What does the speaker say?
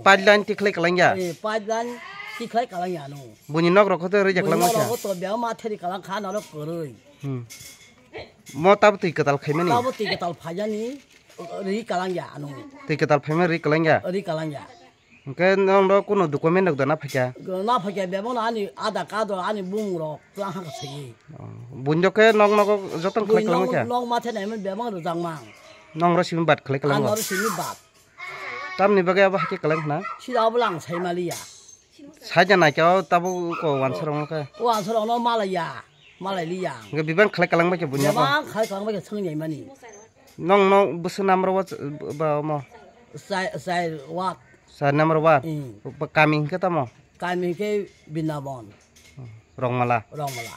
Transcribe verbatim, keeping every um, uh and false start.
Pipeline tikhlai kalangya. Eh, pipeline tikhlai kalangya no. Buni nok rok hote rija kalang masa. Nok rok to bia ma theri kalang kha norok koroi. Hmm. Mo tabo twi kwtal khaimani. Tabo twi kwtal phaijani ri kalangya ano. Twi kwtal phaima ri kalangya. Ri kalangya. Hwnkhe nong do kuno document rok dana phaikha. Na phaikha bia bono ani ada kadro ani bung rok tlang ha ka sayi. Oh, buni do khe nok nogo joto khlai kalangma kha. Nok ma thai nai bia bono rwjak mang. Nong ro simi bat khlai kalango. Ano ro simi bat. Tamni bagwi abo hakhe kalang khna? Sida abo lang sai maliya. Saja naikhe o tabuk ko wansa rok khe. O wansa rok no malaiya, malai liya. Hwnkhe bebak khlai kalang bai khe bunya ko. Bebak khlai kalang bai khe swngwi nai mani. Nong no bwswk number wa ba omo? Chai, chai wat. Char number wa. Hmm. Ba kami hwnkhe tamo? Kami hwnkhe Bindabon. Rongmala. Rongmala.